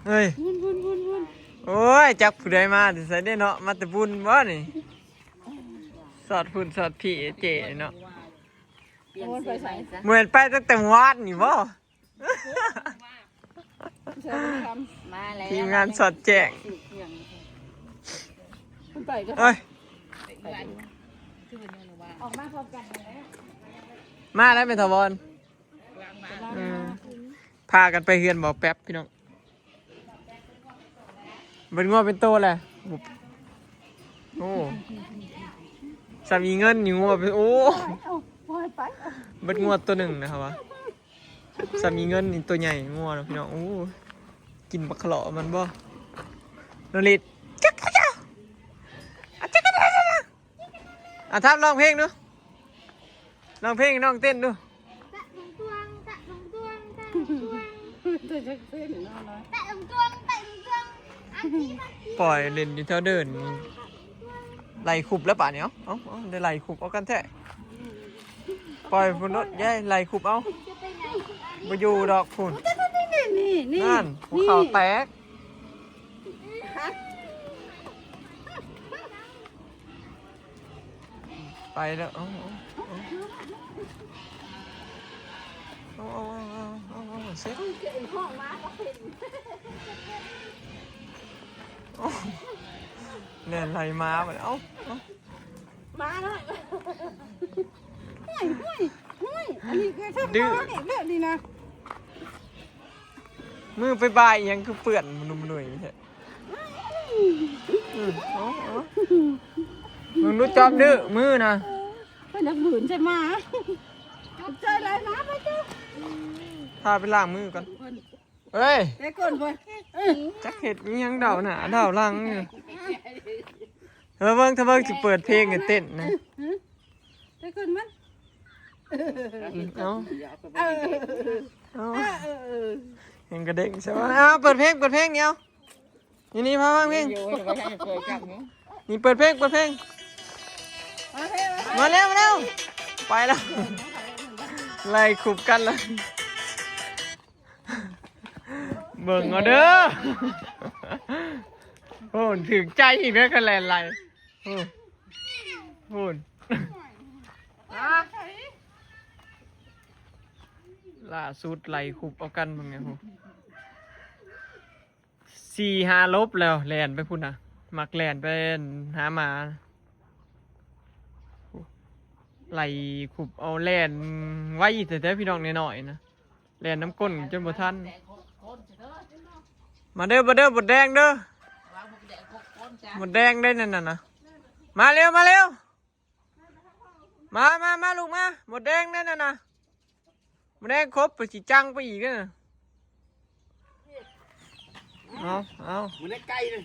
ເຮີ້ຍ ໂອ້ຍ ຈັກຜູ້ໃດມາແຕ່ໃສເດ້ເນາະ ມາແຕ່ບຸນບໍ່ນີ້ ສອດພຸ້ນສອດພີ້ເຈ້ເນາະ. ປ່ຽນຊື່ໃໝ່ຊະ ບໍ່ແມ່ນໄປຕັ້ງແຕ່ວານນີ້ບໍ່? ມາແລ້ວ ທີມງານສອດແຈ້ງ ເພິ່ນໄປກໍ ເອີຍ ອອກມາພ້ອມກັນນີ້ແຫຼະ ມາແລ້ວແມ່ຖາວອນ ເອີ ພາກັນໄປເຮືອນບໍ່ແປັບພີ່ນ້ອງ. ເບິດງົວເປັນໂຕແຫຼະ ໂອ້ ສາມີເງິນນີ້ງົວເປັນ ໂອ້ ເອົາ ເອົາ ເອົາ ເບິດງົວໂຕໜຶ່ງນະຄັບວ່າ ສາມີເງິນນີ້ໂຕໃຫຍ່ງົວນະພີ່ນ້ອງ. ໂອ້ ກິນບັກຂະເລາະມັນບໍ່ ໂນລິດ ຈັກກະຈາ ອາ ຈັກກະຈາ. ອ່ະ ທຳຮ້ອງເພງດູ ຮ້ອງເພງໃຫ້ນ້ອງເຕັ້ນດູ. ຕະລຸງຕວງ ຕະລຸງຕວງ ຕະລຸງຕວງ ຕະລຸງຕວງ ຕະລຸງຕວງ ຕະລຸງຕວງ ອັນນີ້ມັນ ປ່ອຍຫຼິ້ນຢູ່ແຖວເດີ່ນ ໄລ່ຄຸບແລ້ວບາດນີ້. ເອົາ ເອົາ ເອົາ ໄດ້ໄລ່ຄຸບເອົາກັນແທ້ ປ່ອຍພຸ້ນໂລດ ຢາຍໄລ່ຄຸບເອົາ ບໍ່ຢູ່ດອກພຸ້ນ. ນີ້ ນີ້ ນີ້ ນັ້ນ ຫົວເຂົ່າແຕກ. ໄປແລ້ວ ເອົາ ເອົາ ເອົາ ເອົາ ເອົາ ເສັດ ແລ່ນໄລ່ໝາບັດ ເອົາ ເອົາ ໝານ້ອຍ ຫ້ວຍ ຫ້ວຍ ຫ້ວຍ ອັນນີ້ຄືທຳ ດື້ ມານີ້ແບບນີ້ນະ. ມືໄປບາຍອີ່ຫຍັງຄືເປື້ອນໜຸ່ມໜຸ່ຍແທ້? ອືມ ເອົາ ເອົາ ເບິ່ງດູຈອມດື້ມືນະ ເພິ່ນຢາກບືນໃສ່ໝາ ໃສ່ຫຼາຍໝາໄປເຈົ້າ ພາໄປລ້າງມືກ່ອນ. ເອີຍ ແຕ່ກ່ອນເພິ່ນ ເອີຍ ຈັກເຮັດອີ່ຫຍັງດາວໜ້າດາວຫຼັງຢູ່. ເອີ ເບິ່ງ ຖ້າເບິ່ງຊິເປີດເພງໃຫ້ເຕັ້ນນະ. ໄປຂຶ້ນມັນ ເອົາ ເອີ ເອົາ ເອີ ເອີ ເອີ ເຫັນກະເດ້ງໃຊ່ບໍ່? ເອົາ ເປີດເພງ ເປີດເພງ ດຽວ ນີ້ ນີ້ ຟັງເພງ ນີ້ ເປີດເພງ ເປີດເພງ ມາເລັວ ມາເລັວ ໄປແລ້ວ ໄລ່ຄຸບກັນລະ. ເບິ່ງເອົາເດີ້ ໂອ້ ຖືກໃຈອີກເດີ້ ຄະແນນໄລ່ ໂອ້ ໂອ້ ລ່າສຸດໄລ່ຄຸບເອົາກັນເບິ່ງແນ່ ໂອ້ ສີ່ຫ້າລົບແລ້ວ ແລ່ນໄປພຸ້ນນະ ມັກແລ່ນໄປຫາໝາ ໄລ່ຄຸບເອົາ ແລ່ນໄວແທ້ໆ ພີ່ນ້ອງນ້ອຍໆນະ. ແລ່ນນຳກົ້ນຈົນບໍ່ທັນ. ມາເດີ້ ມາເດີ້ ມົດແດງເດີ້ ມົດແດງເດ້ນັ້ນນະ ມາເລັວ ມາເລັວ ມາ ມາ ມາ ລູກມາ ມົດແດງເດ້ນັ້ນນະ ມົດແດງຄົບໄປຊິຈັງໄປອີກເດ້ນະ. ເອົາ ເອົາ ມັນໄດ້ໄກ່ເລີຍ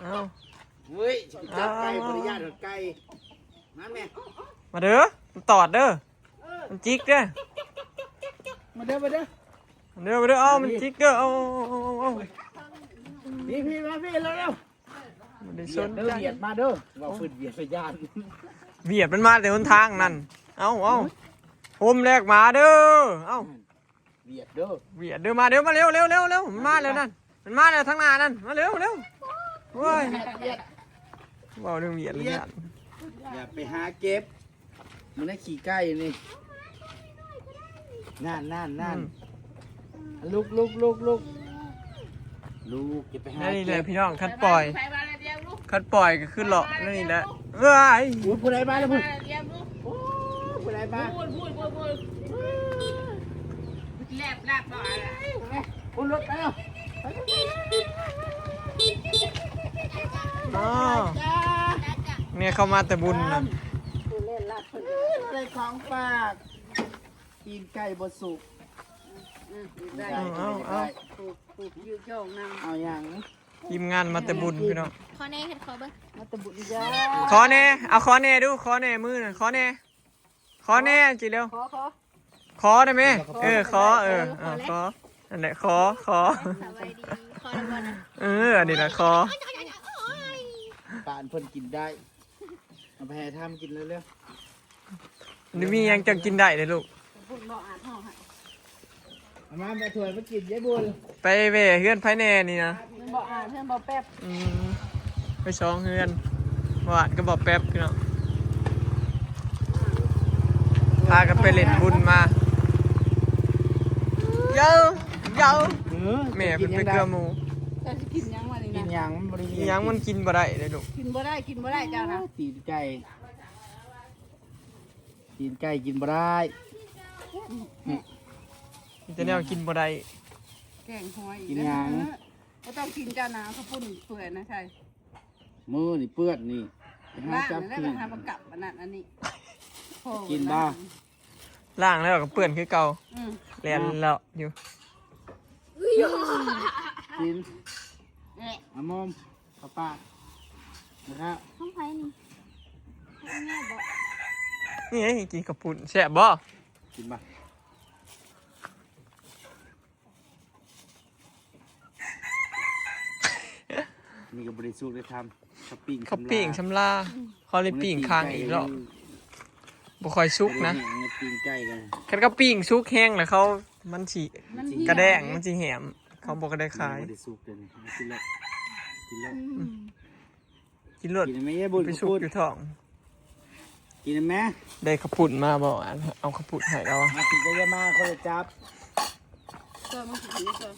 ເອົາ ເວີ້ຍ ຊິໄປຈັບໄກ່ ເອົາ ບໍ່ໄດ້ຢ້ານດອກໄກ່ ມາແມ່ ມາເດີ້ ມັນຕອດເດີ້ ມັນຈິກເດີ້ ມາເດີ້ ມາເດີ້ ມາເດີ້ ມາເດີ້ ເອົາ ມັນຈິກເດີ້ ເອົາ ເອົາ ເອົາ ເອົາ ພີ່ ພີ່ ມາ ພີ່ ເລັວໆ ບໍ່ໄດ້ສົນໃຈ ຫວຽດເດີ ຫວຽດມາເດີ້ ເວົ້າພື້ນຫວຽດໃສ່ຢ້ານ ຫວຽດມັນມາແຕ່ຫົນທາງນັ້ນ ເອົາ ເອົາ ໂຮມແລກມາເດີ້ ເອົາ ຫວຽດເດີ ຫວຽດເດີ ມາເດີ້ ມາເລັວ ເລັວ ເລັວ ເລັວ ມັນມາແລ້ວນັ້ນ ມັນມາແລ້ວທາງໜ້ານັ້ນ ມາເລັວ ເລັວ ໂອ້ຍ ຫວຽດ ເວົ້າເລື່ອງຫວຽດ ຫວຽດ ຢ້ານ ຢ່າໄປຫາເກັບ ມັນໄດ້ຂີ້ໄກ່ນີ້ ນັ້ນ ນັ້ນ ນັ້ນ ອືມ ລຸກ ລຸກ ລຸກ ລຸກ ລູກ ຢ່າໄປຫາ ນີ້ແຫຼະ ເກັບ ພີ່ນ້ອງ ຄັນປ່ອຍ ໄປວ່າແລ້ວດຽວລູກ ຄັນປ່ອຍກໍຄືເລາະ ໄປວ່າແລ້ວ ນີ້ແຫຼະ ດຽວລູກ ເອີຍ ໂອ້ຍ ຜູ້ໃດມາແລ້ວພຸ້ນ ໄປວ່າແລ້ວດຽວລູກ ໂອ້ຍ ຜູ້ໃດມາ ພຸ້ນ ພຸ້ນ ພຸ້ນ ພຸ້ນ ແລບ ແລບ ບໍ່ ພຸ້ນ ລົດໄປແລ້ວ ອໍ ນີ້ເຂົາມາແຕ່ບຸນນະ ຜູ້ເລ່ນລັດເພິ່ນ ໄດ້ຂອງຝາກ ຕີນໄກ່ບໍ່ສຸກ ອືມ ໄດ້ ເອົາ ເອົາ ໄດ້ ຢູ່ຢອງນຳ ເອົາຫຍັງ? ທີມງານມາແຕ່ບຸນພີ່ນ້ອງ ຂໍແດ່ ເຮັດຂໍເບິ່ງ ມາແຕ່ບຸນຈ້າ ຂໍແດ່ ເອົາຂໍແດ່ດູ ຂໍແດ່ ມືນະ ຂໍແດ່ ຂໍແດ່ ຈິເລັວ ຂໍ ຂໍ ຂໍໄດ້ແມ ເອີ ຂໍ ເອີ ເອີ ຂໍ ຂໍ ນັ້ນແຫຼະ ຂໍ ຂໍ ສະບາຍດີ ຂໍໄດ້ບໍ່ນະ ເອີ ອັນນີ້ລະ ຂໍ ປານເພິ່ນກິນໄດ້ ເອົາໄປໃຫ້ທຳກິນເລັວໆ ນີ້ມີຫຍັງຈັ່ງກິນໄດ້ເດ້ລູກ ພຸ້ນບໍ່ອາດຮ້ອງໃຫ້ ເອົາມາ ມາຖ້ວຍມາກິນ ຍາຍບຸນ ໄປແວ່ເຮືອນໃຜແດ່ນີ້ນະ? ມັນບໍ່ອ່ານ ເຮືອນບໍ່ແປັບ. ອືມ ໄປສອງເຮືອນ ບໍ່ອ່ານກັບບໍ່ແປັບ ພີ່ນ້ອງ ພາກັນໄປຫຼິ້ນບຸນມາ. ເຢີ ເຢີ ເອີ ແມ່ເພິ່ນໄປເກືອໝູ. ເຈົ້າຊິກິນຫຍັງວະນີ້ນະ? ກິນຫຍັງ? ບໍ່ໄດ້ກິນຫຍັງ ມັນກິນບໍ່ໄດ້ເດ້ລູກ. ກິນບໍ່ໄດ້ ກິນບໍ່ໄດ້ເຈົ້ານະ. ຕີນໄກ່ ຕີນໄກ່ກິນບໍ່ໄດ້. ມີແຕ່ແນວກິນບໍ່ໄດ້. ແກງຫອຍ ກິນຫຍັງ? ບໍ່ຕ້ອງກິນເຈົ້ານະ ເຂົ້າປຸ້ນເປື່ອຍນະ ໃຊ່ ມືນີ້ເປື້ອນນີ້ ໄປຫາຈັບ ລ້າງແລ້ວ ກິນ ຫາມາກັບອັນນັ້ນອັນນີ້. ກິນບໍ່? ລ້າງແລ້ວກໍເປື້ອນຄືເກົ່າ. ອືມ ແລ່ນເລາະຢູ່. ກິນ ເອະ ອາມອມ ເຂົ້າປາກນະຄັບ. ຂອງໃຜນີ້? ຂອງແມ່ບໍ? ນີ້ໄງ ກິນເຂົ້າປຸ້ນ ແຊບບໍ່? ກິນບໍ່? ນີ້ກໍບໍ່ໄດ້ສຸກໄດ້ທຳ ເຂົ້າປີ້ງ ເຂົ້າປີ້ງຊຳລາ ຊຳລາ ອືມ ເຂົາເລີຍປີ້ງຄ້າງອີກລອບ. ບໍ່ຄ່ອຍສຸກນະ ປີ້ງໄກ່ກັນ ຄັນເຂົາປີ້ງສຸກແຮງແລ້ວເຂົາ ມັນຊິ ມັນຊິ ກະແດງ ມັນຊິແຫມ ເຂົາບໍ່ໄດ້ຂາຍ. ບໍ່ໄດ້ສຸກເດ້ນີ້ ກິນໂລດ ກິນໂລດ ອືມ ກິນໂລດ ກິນແມ່ ໄປສຸກຢູ່ທ້ອງ. ກິນແມ່ ໄດ້ເຂົ້າປຸ້ນມາບໍ່? ອັນ ເອົາເຂົ້າປຸ້ນໃຫ້ລາວ ມາກິນກໍຢ່າມາ ຂ້ອຍຈະຈັບ. ເຈົ້າມາກິນນີ້ກ່ອນ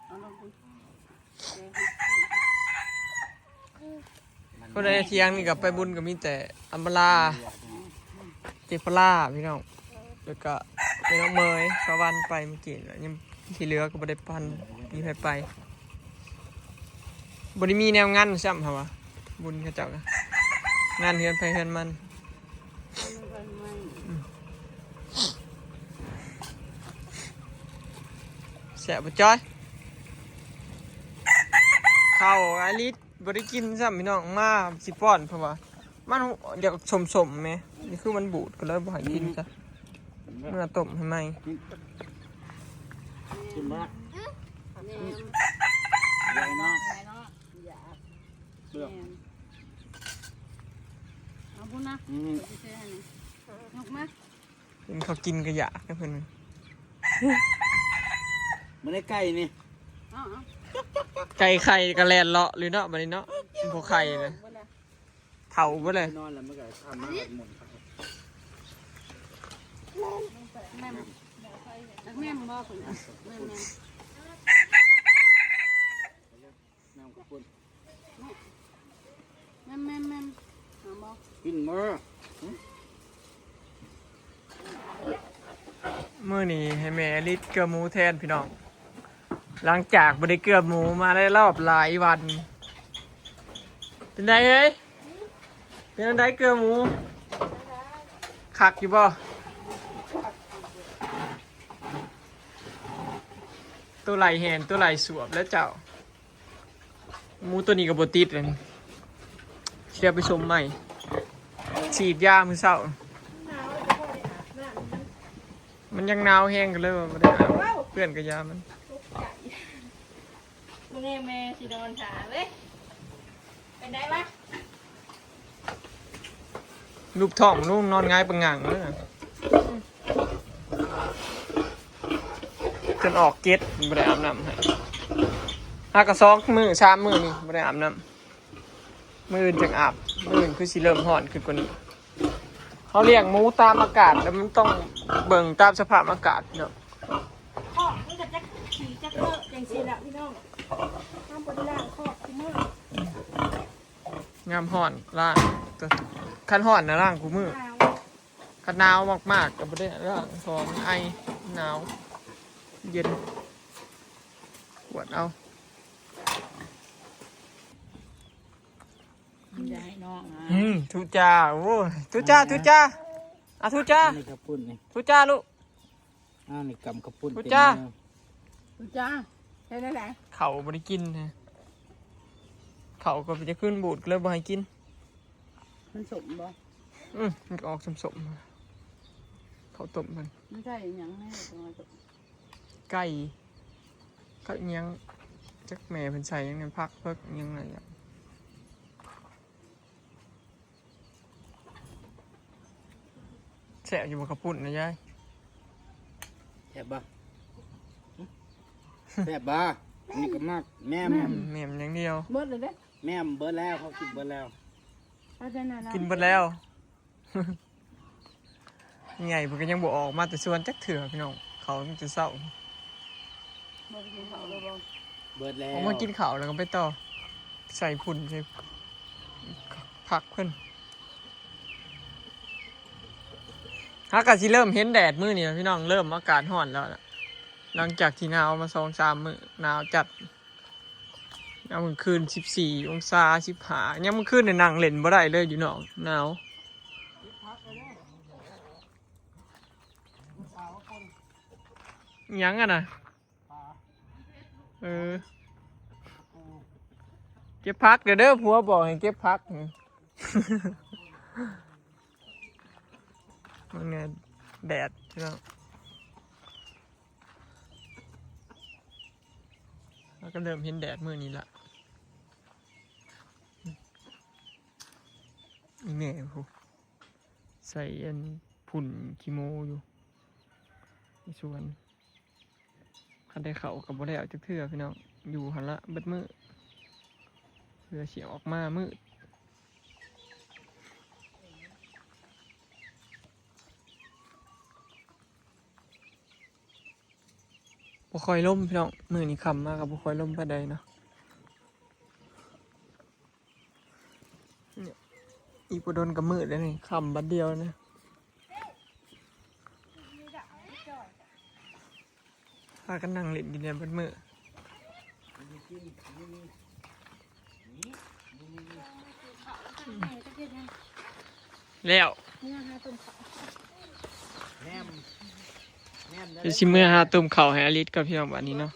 ເອົາລົງພຸ້ນ. ຜູ້ໃດທ່ຽງນີ້ກໍໄປບຸນກໍມີແຕ່ອຳມາລາ ເຈປາລາ ພີ່ນ້ອງ ແລ້ວກໍແມ່ນ້ອງເມຍ ສະຫວັນໄປມື້ກີ້ ຍັງທີ່ເຫຼືອກໍບໍ່ໄດ້ປັນ ມີໃຜໄປ ບໍ່ໄດ້ມີແນວງານຊ້ຳ ເຮົາວ່າ ບຸນເຂົາເຈົ້າກໍງານເຮືອນໃຜເຮືອນມັນ. ອືມ ແຊບບໍ່ຈ້ອຍ? ເຂົ້າອາລິດ ບໍ່ໄດ້ກິນຊ້ຳ ພີ່ນ້ອງ ມາຊິປ້ອນ ເພາະວ່າມັນຢາກສົ້ມໆແໝ່ ນີ້ຄືມັນບູດ ກໍເລີຍບໍ່ໃຫ້ກິນຊະ ອືມ ເມືອຕົ້ມໃຫ້ໃໝ່. ກິນ ກິນບໍ່ລະ? ແມ່ນ ຢາກເນາະ ຢາກ ເລືອກ ແມ່ນ ເອົາພຸ້ນນະ ອືມ ຊິເຊໃຫ້ນີ້ ຍົກມາ. ເຫັນເຂົາກິນກໍຢາກເດ້ເພິ່ນ. ບໍ່ໄດ້ໄກ່ນີ້ ເອົາໆ ໄກ່ໄຂ່ກໍແລ່ນເລາະເລີຍເນາະ ບັດນີ້ເນາະ ບໍ່ໄຂ່ເລີຍ ເຖົ້າເບິດເລີຍ. ນອນແລ້ວມັນກໍຂ້າມມາໝູນ ແມ່ນ ແມ່ນບໍ່? ແມ່ນ ແມ່ນ ນ້ຳເຂົ້າປຸ້ນ ແມ່ນໆໆ ເອົາບໍ່? ກິນບໍ່? ຫຶ? ມື້ນີ້ໃຫ້ແມ່ລິດເກືອໝູແທນພີ່ນ້ອງ ຫຼັງຈາກບໍ່ໄດ້ເກືອໝູມາໄດ້ລອບຫຼາຍວັນ. ເປັນໃດເອີຍ? ເປັນອັນໃດເກືອໝູ? ຄັກຢູ່ບໍ່? ໂຕໄຫຼແຮນ ໂຕໄຫຼສວບແລ້ວເຈົ້າ. ໝູໂຕນີ້ກໍບໍ່ຕິດແລ້ວນີ້ ຊິໄດ້ໄປຊົມໃໝ່ ສີດຢາມື້ເຊົ້າ. ມັນຍັງໜາວແຮງ ກໍເລີຍວ່າບໍ່ໄດ້ອາບ ເປື້ອນກໍຢາມັນ. ມື້ນີ້ແມ່ຊິນອນຖ້າເວີຍ ເປັນໃດວະ? ລູບທ້ອງລູກນອນຫງາຍປະຫງັງເລີຍ ຈົນອອກເຈັດ ບໍ່ໄດ້ອາບນ້ຳໃຫ້ ຫາກະສອງມື້ສາມມື້ນີ້ບໍ່ໄດ້ອາບນ້ຳ ມື້ອື່ນຈັ່ງອາບ ມື້ອື່ນຄືຊິເລີ່ມຮ້ອນຂຶ້ນກວ່ານີ້. ເຮົາລ້ຽງໝູຕາມອາກາດ ແລ້ວມັນຕ້ອງເບິ່ງຕາມສະພາບອາກາດເນາະ. ຄອກມັນກໍຈັກຂີ້ຈັກເລີະຈັ່ງຊີ້ແຫຼະພີ່ນ້ອງ ເຮົາບໍ່ໄດ້ລ້າງຄອກຊຸມື້. ຍາມຮ້ອນລ້າງ ຄັນຮ້ອນນະລ້າງຄູ່ມື້ ຄັນໜາວມາກໆກໍບໍ່ໄດ້ລ້າງ ເພາະວ່າມັນໄອ ໜາວ ເຢັນ ກວດເອົາ. ຢ່າໃຫ້ນ້ອງນະ ອືມ ທຸຈ້າ ໂອ້ຍ ທຸຈ້າ ທຸຈ້າ ອ່ະ ທຸຈ້າ ອັນນີ້ເຂົ້າປຸ້ນນີ້ ທຸຈ້າລູກ. ອ້າວ ນີ້ກຳເຂົ້າປຸ້ນ ພຸດຈ້າ ເຕັມມື ພຸດຈ້າ ເຮັດແນວໃດ? ເຂົ້າບໍ່ໄດ້ກິນນະ ເຂົ້າກໍໄປຈະຂຶ້ນບູດ ກໍເລີຍບໍ່ໃຫ້ກິນ. ມັນສົ້ມບໍ່? ອື ມັນກໍອອກສົ້ມໆ ເຂົ້າຕົ້ມມັນ. ມັນໃສ່ຫຍັງແນ່? ໄກ່ ໄກ່ຫຍັງ ຈັກແມ່ເພິ່ນໃສ່ຫຍັງແນ່ ຜັກເພິກຫຍັງນັ້ນແຫຼະ. ແຊບຢູ່ບໍ່ເຂົ້າປຸ້ນນະຍາຍ? ແຊບບໍ່? ແຊບບໍ່? ອັນນີ້ກໍມັກ ແໝ້ມ ແໝ້ມ ແໝ້ມຢ່າງດຽວ ເບິດແລ້ວເດ້ ແໝ້ມເບິດແລ້ວ ເຂົາກິນເບິດແລ້ວ ເອົາແຕ່ນັ້ນລະ ກິນເບິດແລ້ວ. ໃຫຍ່ເພິ່ນກໍຍັງບໍ່ອອກມາແຕ່ສວນຈັກເທື່ອພີ່ນ້ອງ ເຂົ້າຕັ້ງແຕ່ເຊົ້າ ບໍ່ໄປກິນເຂົ້າແລ້ວບໍ່? ເບິດແລ້ວ ອອກມາກິນເຂົ້າແລ້ວກໍໄປຕໍ່ ໃສ່ຝຸ່ນໃສ່ຜັກເພິ່ນ. ຫາກະຊິເລີ່ມເຫັນແດດມື້ນີ້ພີ່ນ້ອງ ເລີ່ມອາກາດຮ້ອນແລ້ວລະ ຫຼັງຈາກທີ່ໜາວມາສອງສາມມື້ ໜາວຈັດ. ຍາມກາງຄືນສິບສີ່ອົງສາ ສິບຫ້າ ຍາມກາງຄືນນີ້ນັ່ງຫຼິ້ນບໍ່ໄດ້ເລີຍຢູ່ນອກ ໜາວ. ອີ່ຫຍັງຫັ້ນນະ? ເອີ ເກັບຜັກເດີ ເດີ ຜົວບອກໃຫ້ເກັບຜັກ. ເບິ່ງແດ່ ແດດພີ່ນ້ອງ ເຮົາກໍເລີ່ມເຫັນແດດມື້ນີ້ລະ ອີ່ແມ່ພຸ້ນ ໃສ່ອັນຝຸ່ນຂີ້ໂມຢູ່ໃນສວນ. ຄັນໄດ້ເຂົ້າກໍບໍ່ໄດ້ເອົາຈັກເທື່ອພີ່ນ້ອງ ຢູ່ຫັ້ນລະເບິດມື້ ເພື່ອຊິອອກມາມືດ. ບໍ່ຄ່ອຍລົມພີ່ນ້ອງ ມື້ນີ້ຄ່ຳມາກໍບໍ່ຄ່ອຍລົມປານໃດເນາະ. ອີກບໍ່ດົນກໍມືດແລ້ວນີ້ ຄ່ຳບັດດຽວນະ ພາກັນນັ່ງຫຼິ້ນຢູ່ນີ້ເບິດມື້. ແລ້ວ ດຽວຊິເມືອຫາຕົ້ມເຂົ້າໃຫ້ອາລິດກ່ອນພີ່ນ້ອງ ບາດນີ້ເນາະ.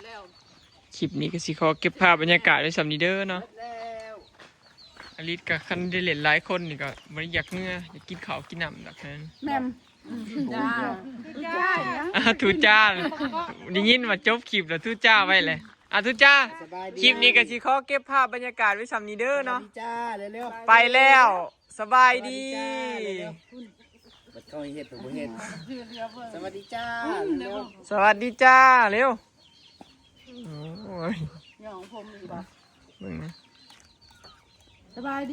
ຄລິບນີ້ກໍຊິຂໍເກັບພາບບັນຍາກາດໄວ້ສ່ຳນີ້ເດີເນາະ. ອາລິດກໍຄັນໄດ້ຫຼິ້ນຫຼາຍຄົນນີ້ກໍບໍ່ໄດ້ຢາກເມືອ ຢາກກິນເຂົ້າກິນນ້ຳດອກ. ແມ່ນ ອ່າ ທຸຈ້າ ໄດ້ຍິນວ່າຈົບຄລິບແລ້ວ ທຸຈ້າໄວ້ແຫຼະ. ອ່າ ທຸຈ້າ ຄລິບນີ້ກໍຊິຂໍເກັບພາບບັນຍາກາດໄວ້ສ່ຳນີ້ເດີເນາະ. ໄປແລ້ວ ສະບາຍດີ. ບັດເຂົາໃຫ້ເຮັດ ເພິ່ນບໍ່ເຮັດ. ສະຫວັດດີຈ້າ ສະຫວັດດີຈ້າ ເລັວ. ໂອ້ຍ ຫຍັງ ຜົມອີກບໍ່? ເບິ່ງນະ ສະບາຍດີ.